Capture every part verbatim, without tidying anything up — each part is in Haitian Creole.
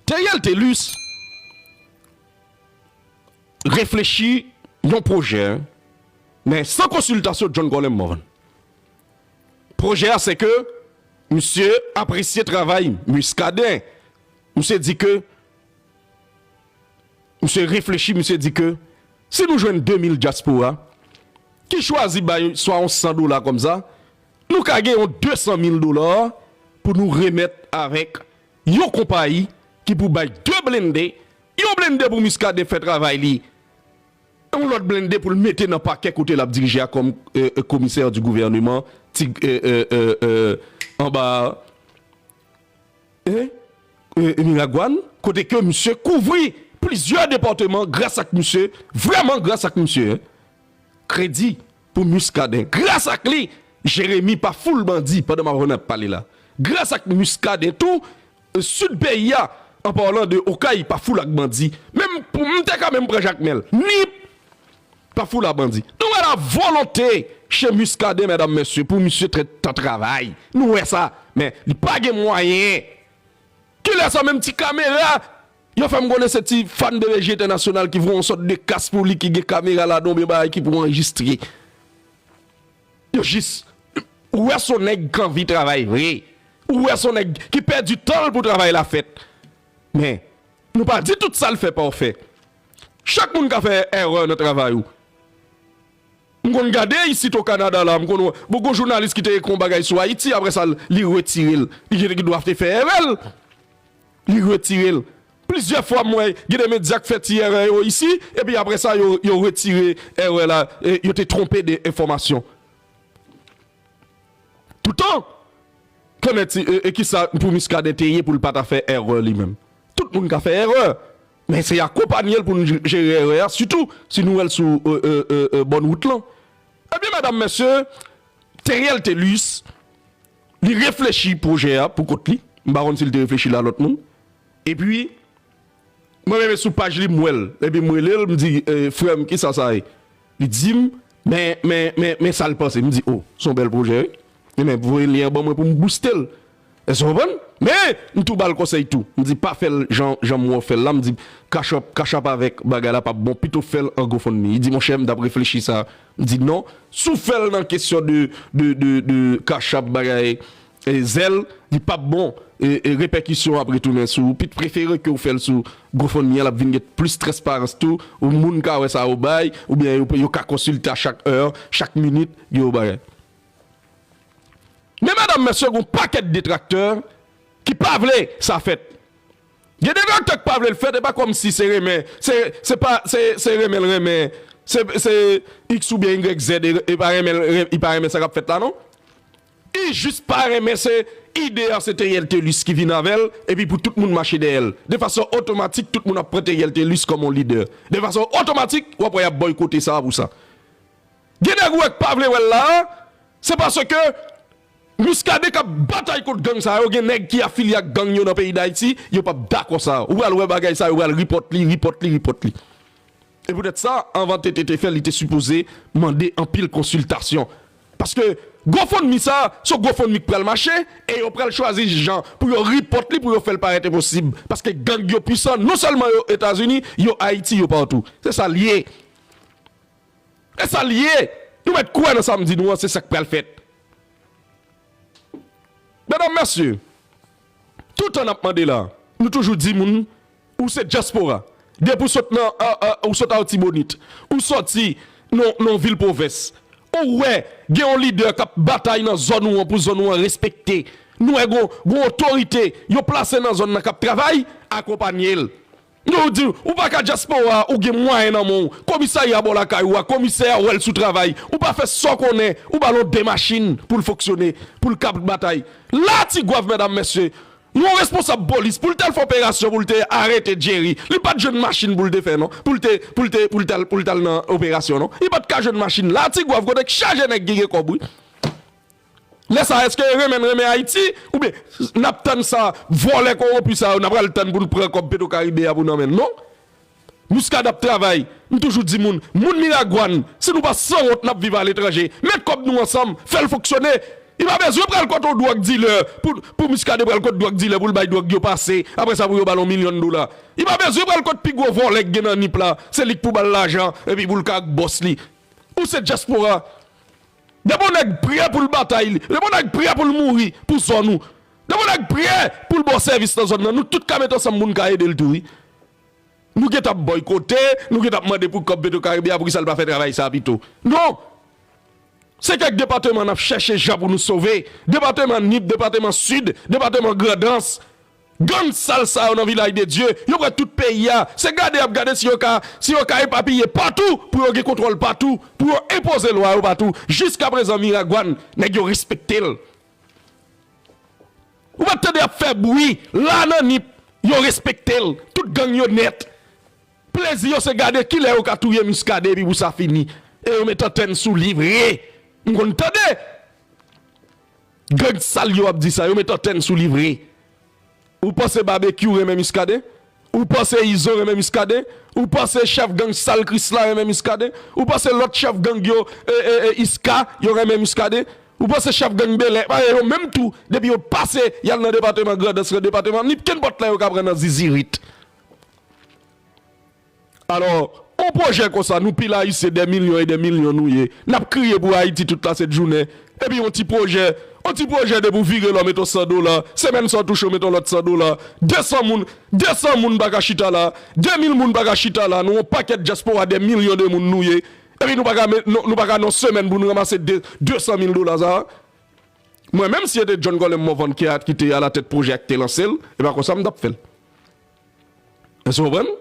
Theriel Thelus reflechi yon pwojè, men san konsiltasyon John Colem Morvan. Pwojè a se ke misye apresye travay Muscadin. Misye di ke, misye reflechi, misye di ke si nou jwenn de mil dyaspora ki chwazi bay swa yon san dola kòmsa, nou ka gen yon de san mil dola pou nou remèt avèk yon konpayi ki pou bay de blende, yon blende pou Muscadin fè travay li, yon lòt blende pou l mete nan pakè kote l ap dirije a kòm, e, e, komisè di gouvèneman, ti, e, e, e, e, anba, e, e, Miragwàn, kote ke misye kouvri plizyè depatman gras ak misye, vrèman gras ak misye, en. Kredi pou Muscadin. Gras ak li, Jeremi pa foul bandi pandan m ap pale la. Gras ak Muscadin tou, e, sid peyi a, an palan de Okay, pa foul ak bandi. Menm pou m te ka menm pran Jakmèl. Nip pa foul ak bandi. Nou wè la volonte chez Muscadin, medam, mesye, pou misye trè tan travay. Nou wè sa. Men, li pa gen mwayen. Kilè sa menm ti kamera? Yo fè m konnen se ti fan de reji entènasyonal ki voye yon sòt de kas pou li ki gen kamera ladan oubyen bagay ki pou anrejistre. Yo jis, ou wè se yon nèg ki anvi travay vre. Ou wè se yon nèg ki pèdi tan l pou travay la fèt. Men, nou pa di tout sa l fè pa w fè. Chak moun ka fè erè nan travay ou. M konn gade isit o Kanada la, m konn wè, bon, gon jounalis ki te ekri yon bagay sou Ayiti, apre sa, li retire l. Li gen dwa te fè erè l. Li retire l. Plizyè fwa, m wè, gen de medya k fè ti erè yo isi, epi apre sa, yo, yo retire erè la, e, yo te twonpe de enfòmasyon. Toutan, konnen ti, e, e kisa pou Muscadin te ye pou l pa ta fè erè li menm? Tout moun ka fè erè. Men se akonpanye l pou nou jere erè a, sitou si nou wè l sou, e, e, e, e, bòn wout lan. Ebyen, medam, mesye, Theriel Thelus, li reflechi pwojè a pou kont li. M pa konn si l te reflechi l a lòt moun. Epi, mwen menm sou paj li, m wè l. Epi m rele l, m di, e, frè m, kisa sa ye? Li di m, men, men, men, men sa l panse. M di, o, se yon bèl pwojè, wi. Ebyen, voye lyen an ban mwen pou m bouste l. Èske w konprann? Men, m tou ba l konsèy tou. M di, pa fè l jan, jan m wè w fè l la. M di, Cash App, Cash App avèk bagay la p ap bon. Pito fè l an GoFundMe. Li di, monchè, m t ap reflechi sa. M di, non. Si w fè l nan kesyon de, de, de, de Cash App, bagay, e, Zelle, li p ap bon. E, e, repèkisyon ap retounen sou ou. Pito prefere ke w fè l sou GoFundMe an, l ap vin gen plis transparans tou. Ou moun ka wè sa yo bay, oubyen yo, yo ka konsilte a chak è, chak minit, yo bagay. Men medam, mesye, gon pakèt detraktè ki pa vle sa fèt. Gen detraktè ki pa vle l fèt, e pa kòmsi se renmen, se, se pa, se, se renmen l renmen, se, se X oubyen Y Z, e, e pa renmen l ren-, li pa renmen sa k ap fèt la, non. Li jis pa renmen se ide a, se Theriel Thelus ki vin avè l, epi pou tout moun mache dèyè l. De fason otomatik, tout moun ap pran Theriel Thelus kòm yon lidè. De fason otomatik, w ap wè y ap bòykote sa pou sa. Gen nèg ou wè k pa vle wè l la a, se paske Muscadin k ap batay kont gang sa yo, gen nèg ki afilye ak gang yo nan peyi Dayiti, yo p ap dakò sa. Ou pral wè bagay sa, yo pral ripòt li, ripòt li, ripòt li. E poutèt sa, anvan T T te fè, li te sipoze mande anpil konsiltasyon. Paske GoFundMe sa, se yon GoFundMe k pral mache, e yo pral chwazi jan pou yo ripòt li, pou yo fè l parèt enposib. Paske gang yo pwisan, non sèlman yo Etazini, yo Ayiti, yo patou. Se sa l ye. E sa l ye. Nou mèt kwè nan sa m di nou an, se sa k pral fèt. Medam, mesye, toutan n ap mande la, nou toujou di moun, ou se dyaspora. Depi w sot nan, a, a, ou sot Atibonit, ou sòti nan, nan vil pwovens, ou wè gen yon lidè k ap batay nan zòn ou an pou zòn ou an respekte. Nou wè gon, gon otorite yo plase nan zòn nan k ap travay, akonpanye l. Nou di, ou pa ka dyaspora, ou gen mwayen nan men w. Komisarya bò lakay ou a, komisè a wè l sou travay. Ou pa fè sa w konnen, ou ba l yon de machin pou l fonksyone, pou l kab batay. La Tigwav, medam, mesye, yon responsab polis, pou l t al fè operasyon, pou l te arete Jerry, li pa t jwenn machin pou l te fè, non. Pou l te, pou l te, pou l t al, pou l t al nan operasyon, non. Li pa t ka jwenn machin. La Tigwav, kote k chaje nèg ki gen kòb, wi. Lè sa, èske renmen n renmen Ayiti? Oubyen n ap tann sa, vòlè kowonpi sa yo, n ap pral tann pou n pran kòb Petwokaribe a pou n anmenn? Non. Muscadin ap travay. M toujou di moun, moun Miragwàn, si nou pa sanwont, n ap viv aletranje. Met kòb nou ansanm, fè l fonksyone. Li pa bezwen pral kot yon dwòg dilè pou, pou Muscadin pral kot dwòg dilè pou l bay dwòg yo pase. Apre sa, pou yo ba l yon milyon dola. Li pa bezwen pral kot pi gwo vòlè k gen nan Nip la. Se li k pou ba l lajan, epi pou l ka ak bòs li. Ou se dyaspora. Depi yon nèg prè pou l batay li, depi yon nèg prè pou l mouri pou zòn ou, depi yon nèg prè pou l ba w sèvis nan zòn nan, nou tout ka met ansanm pou n ka ede l tou, wi. Nou gentan ap bòykote, nou gentan ap mande pou kòb Petro Caribe a, poukisa l pa fè travay sa a pito? Non! Se kèk depatman n ap chèche jan pou nou sove. Depatman Nip, depatman Sid, depatman Grandans. Gang sal sa yo nan Vilaj de Dye, yo pran tout peyi a. Se gade y ap gade si yo ka, si yo ka epapiye patou, pou yo gen kontwòl patou, pou yo enpoze lwa yo patou. Jiskaprezan, Miragwàn, nèg yo respekte l. Ou pa t tande y ap fè bri la nan Nip, yo respekte l. Tout gang yo nèt. Plezi yo se gade kilè yo ka touye Muscadin epi pou sa fini. E yo met antèn sou li vre. M konn tande. Gang sal yo ap di sa, yo met antèn sou li vre. Ou panse Babekyou renmen Muscadin? Ou panse Izo renmen Muscadin? Ou panse chèf gang sal Krisla renmen Muscadin? Ou panse lòt chèf gang yo, e, e, e, Iska, yo renmen Muscadin? Ou panse chèf gang Belè, pa yo menm tou, depi yo pase, y al nan depatman Grandans, nan depatman Nip, kenpòt la yo ka pran nan zizirit. Alò, yon pwojè konsa, nou pil Ayisyen, dè milyon e dè milyon nou ye. N ap kriye pou Ayiti tout lasent jounen. Epi yon ti pwojè, yon ti pwojè depi w vire la, w mete yon san dola. Semèn sa w touche, w mete yon lòt san dola. De san moun, de san moun pa ka chita la. De mil moun pa ka chita la. Nou yon pakèt dyaspora, dè milyon de moun nou ye. Epi nou pa ka met, nou, nou pa ka nan semèn pou nou ranmase de, de san mil dola sa a. Mwen menm, si se te John Colem Morvan ki a, ki te alatèt pwojè a, ki te lanse l, e pa konsa m t ap fè l. Èske w konprann?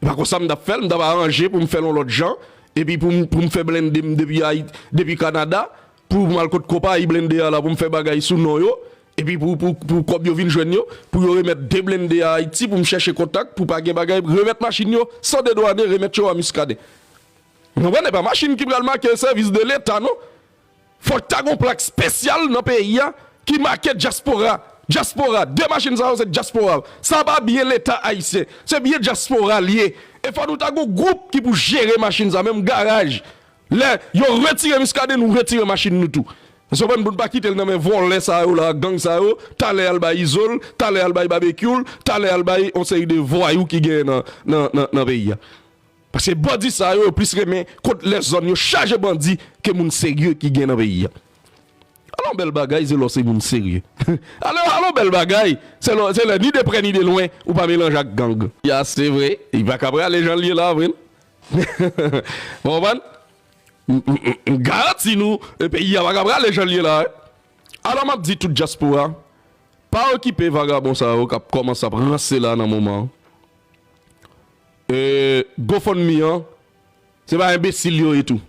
E pa konsa m t ap fè l, m t ap aranje pou m fè l yon lòt jan, epi pou m, pou m fè blende m depi Ayit-, depi Kanada, pou m al kot konpayi blende a la, pou m fè bagay sou non yo, epi pou, pou, pou kòb yo vin jwenn yo, pou yo remèt de blende a Ayiti, pou m chèche kontak, pou pa gen bagay, remèt machin yo, san dedwane, remèt yo a Muscadin. Ou konprann? E pa machin ki pral make sèvis de Leta, non. Fòk ta gon plak espesyal nan peyi a ki make dyaspora. Dyaspora. De machin sa yo se dyaspora. Sa pa byen Leta ayisyen. Se byen dyaspora l ye. E fò nou ta gon gwoup ki pou jere machin sa, menm garaj. Lè yo retire Muscadin, nou retire machin nou tou. Paske w konprann, pou n pa kite l nan men vòlè sa yo la, gang sa yo, talè y al bay Izo l, talè y al bay Babekyou l, talè y al bay yon seri de vwayou ki genyen nan, nan, nan, nan peyi a. Paske bandi sa yo, yo plis renmen kot lè zòn yo chaje bandi ke moun serye ki gen nan peyi a. Alò, bèl bagay, se lè w se moun serye. Alò, alò, bèl bagay, se lè, se lè ni de prè ni de lwen, ou pa melanje ak gang. Ya, se vre, li pa ka prale jan l ye la, vre. Ou konprann? M, m, m, m garanti nou, e peyi a pa ka prale jan l ye la, wi. Alò, m ap di tout dyaspora, pa okipe vagabon sa yo k ap kòmanse ap ranse la nan moman an. E, GoFundMe an, se pa enbesil yo ye tou.